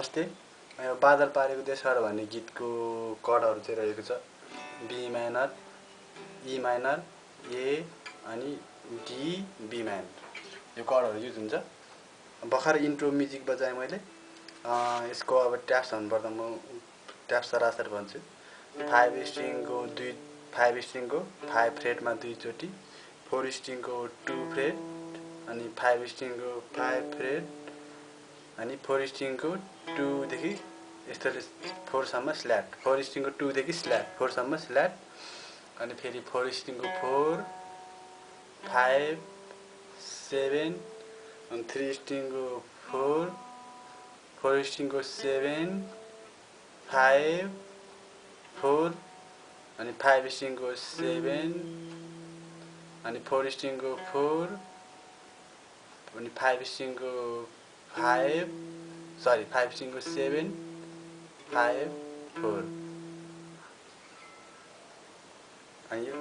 नमस्ते। यो बादल पारेको देशहरु भन्ने गीतको कर्डहरु चाहिँ रहेको छ बी माइनर, ई माइनर, ए अनि डी, बी माइनर। यो कर्डहरु युज हुन्छ। भर्खर इन्ट्रो म्युजिक बजाएँ मैले। यसको अब ट्याप्स भन्नुपर्दा म ट्याप्स सरासर भन्छु। 5 स्ट्रिङको 5 फ्रेटमा 2 चोटी, 4 स्ट्रिङको 2 फ्रेट अनि 5 स्ट्रिङको 5 फ्रेट अनि 4 स्ट्रिङको 2 देखि यस्तोले 4 सम्म स्ल्याट, 4 स्ट्रिङको 2 देखि स्ल्याट 4 सम्म स्ल्याट अनि फेरि 4 स्ट्रिङको 4 5 7 अनि 3 स्ट्रिङको 4 स्ट्रिङको 7 5 4 अनि 5 स्ट्रिङको 7 अनि 4 स्ट्रिङको 4 अनि 5 स्ट्रिङको 5 स्ट्रिङको 7 5 4 अनि यो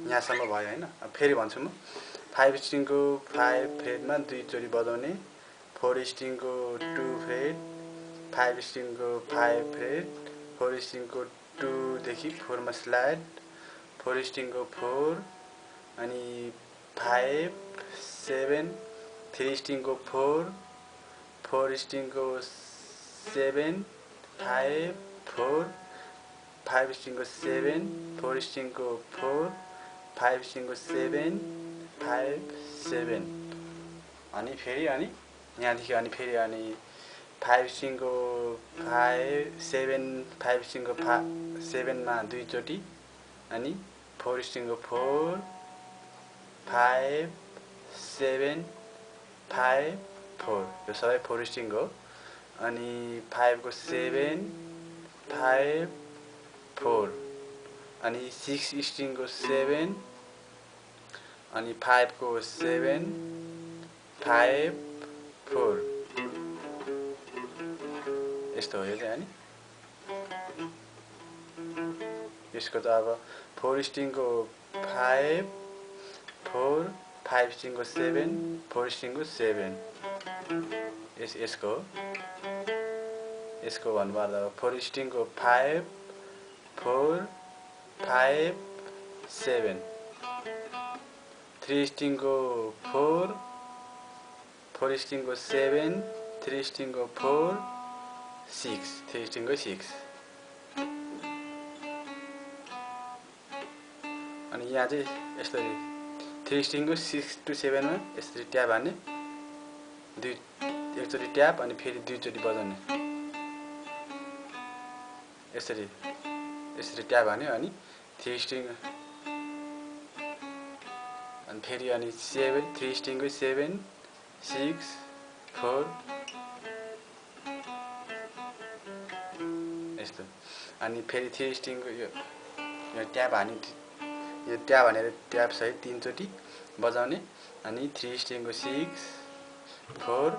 यहाँसम्म भयो हैन। अब फेरि भन्छु म 5 स्ट्रिङको 5 फ्रेटमा 2 चोटी बजाउने, 4 स्ट्रिङको 2 फ्रेट, 5 स्ट्रिङको 5 फ्रेट, 4 स्ट्रिङको 2 देखि 4 मा स्लाइड, 4 स्ट्रिङको 4 अनि 5 7 3 स्ट्रिङको 4 4 स्ट्रिङको 7 5 4 5 स्ट्रिङको 7 4 स्ट्रिङको 4 5 स्ट्रिङको 7 5 7 अनि फेरि अनि यहाँदेखि अनि फेरि अनि 5 स्ट्रिङको 5 7 5 स्ट्रिङको 7 मा 2 चोटी अनि 4 स्ट्रिङको 4 5 7 5 4 यो सबै 4 स्ट्रिङ हो अनि 5 को 7 5 4 अनि 6 स्ट्रिङको 7 अनि 5 को 7 5 4 यस्तो हो यो चाहिँ अनि यसको त अब 4 स्ट्रिङको 5 4 5 स्ट्रिङको 7 4 स्ट्रिङको 7 यसको भन्नुपर्दा 4 स्ट्रिङको 5 4 5 7 3 स्ट्रिङको 4 4 स्ट्रिङको 7 3 स्ट्रिङको 4 6 3 स्ट्रिङको 6 अनि यहाँ चाहिँ यसरी 3 स्ट्रिङको 6 to 7 मा यसरी ट्याप हान्ने, एकचोटी ट्याप अनि फेरि 2 चोटी बजाउने, यसरी ट्याप हान्यो अनि 3 स्ट्रिङ अनि फेरि अनि 3 स्ट्रिङको 7 6 4 यस्तो अनि फेरि 3 स्ट्रिङको यो ट्याप हानि यो ट्याप हानेर ट्याप सहित 3 चोटी बजाउने अनि 3 स्ट्रिङको 6 4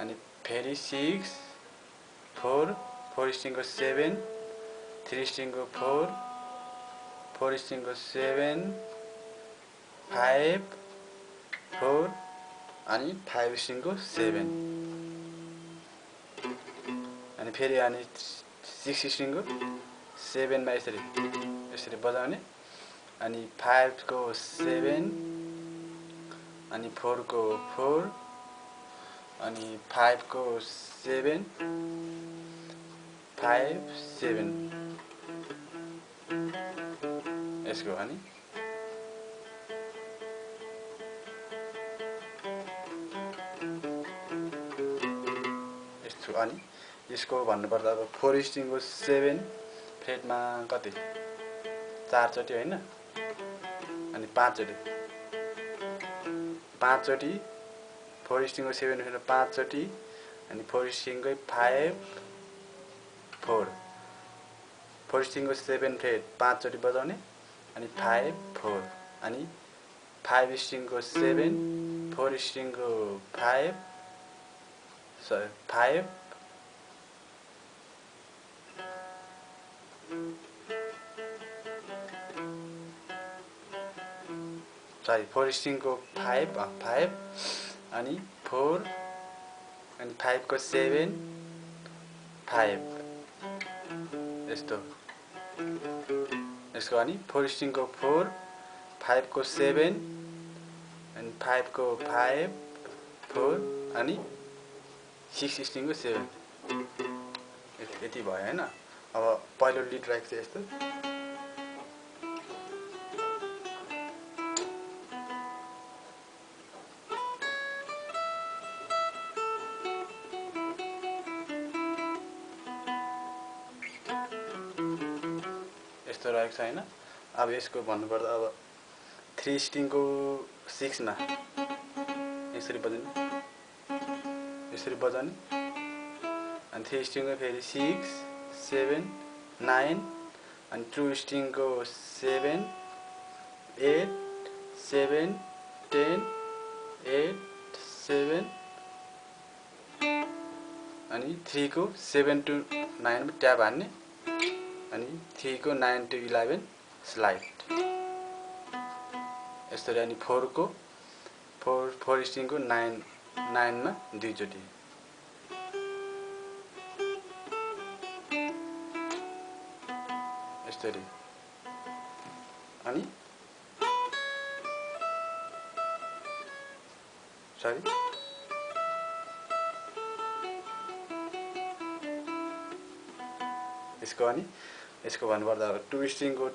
अनि फेरि 6 4 4 स्ट्रिङको 7 3 स्ट्रिङको 4 4 स्ट्रिङको 7 5 4 अनि 5 स्ट्रिङको 7 अनि फेरि अनि 6 स्ट्रिङको 7 मा यसरी बजाउने अनि 5 को 7 अनि 4 को 4 अनि 5 को 7 5 7 यसको अनि यस्तो अनि यसको भन्नुपर्दा अब 4 स्ट्रिङको 7 फ्रेटमा कति 4 चोटी हैन अनि 5 चोटी 4 स्ट्रिङको 7 फ्रेटमा 5 चोटी अनि 4 स्ट्रिङकै 5 4 4 स्ट्रिङको 7 फ्रेट 5 चोटी बजाउने अनि 5 4 अनि 5 स्ट्रिङको 7 4 स्ट्रिङको 5 5 सरी 4 स्ट्रिङको 5 अनि 4 अनि 5 को 7 5 यस्तो यसको अनि 4 स्ट्रिङको 4 5 को 7 अनि 5 को 5 4 अनि 6 स्ट्रिङको 7 यति भयो हैन। अब पहिलो लिड राखेको चाहिँ यस्तो यस्तो रहेको छ हैन। अब यसको भन्नुपर्दा अब 3 स्ट्रिङको 6 मा यसरी बजाउने अनि 3 स्ट्रिङको फेरि 6 7 9 अनि 2 स्ट्रिङको 7 8 7 10 8 7 अनि 3 को 7 to 9 मा ट्याब हान्ने अनि 3 को 9 to 11 स्लाइड यसरी अनि 4 को 4 स्ट्रिङको 9 मा दुई चोटी यसरी अनि सरी यसको भन्नुपर्दा 2 स्ट्रिङको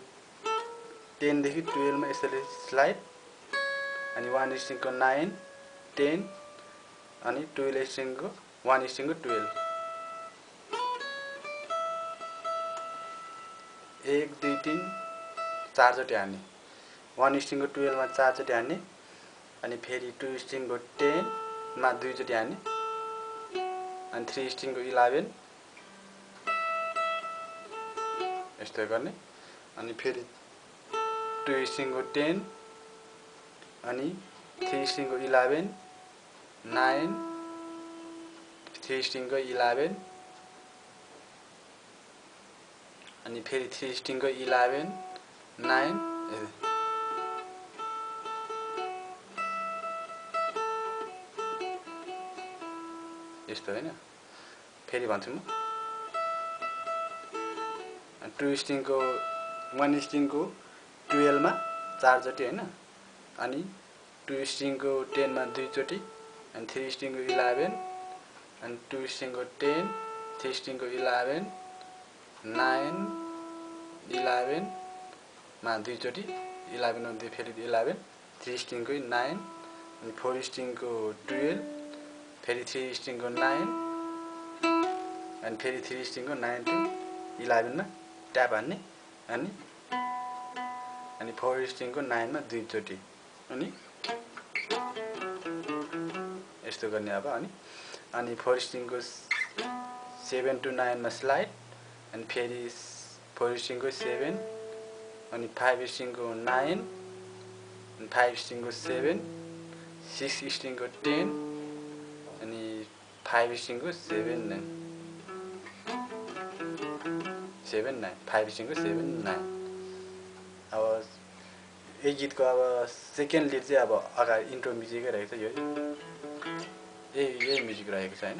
10 देखि 12 मा यसरी स्लाइड अनि 1 स्ट्रिङको 9 10 अनि 12 स्ट्रिङको 1 स्ट्रिङको 12 1 2 3 4 चोटि हान्ने 1 स्ट्रिङको 12 मा 4 चोटि हान्ने अनि फेरि 2 स्ट्रिङको 10 मा 2 चोटि हान्ने अनि 3 स्ट्रिङको 11 यस्तो गर्ने अनि फेरि 2 स्ट्रिङको 10 अनि 3 स्ट्रिङको 11 9 3 स्ट्रिङको 11 अनि फेरि 3 स्ट्रिङको 11 9 यस्तो हैन। फेरि भन्छु म 2 स्ट्रिङको 1 स्ट्रिङको 12 मा 4 चोटि हैन अनि 2 स्ट्रिङको 10 मा 2 चोटि अनि 3 स्ट्रिङको 11 अनि 2 स्ट्रिङको 10 3 स्ट्रिङको 11 9 11 मा 2 चोटि 11 मा 2 फेरि 11 3 स्ट्रिङको 9 अनि 4 स्ट्रिङको 12 फेरि 3 स्ट्रिङको 9 अनि फेरि 3 स्ट्रिङको 9 to 11 मा ट्याप हान्ने अनि 4 स्ट्रिङको 9 मा 2 चोटि अनि यस्तो गर्ने अब अनि 4 स्ट्रिङको 7 to 9 मा स्लाइड अनि फेरि 4 स्ट्रिङको 7 अनि 5 स्ट्रिङको 9 अनि 5 स्ट्रिङको 7 6 स्ट्रिङको 10 अनि 5 स्ट्रिङको 7 9 7 9 5 स्ट्रिङको 7 9 अब यो गीतको अब सेकेन्ड लिड चाहिँ अब अगाडि इन्ट्रो म्युजिकै रहेको छ यो यही म्युजिक रहेको छ हैन।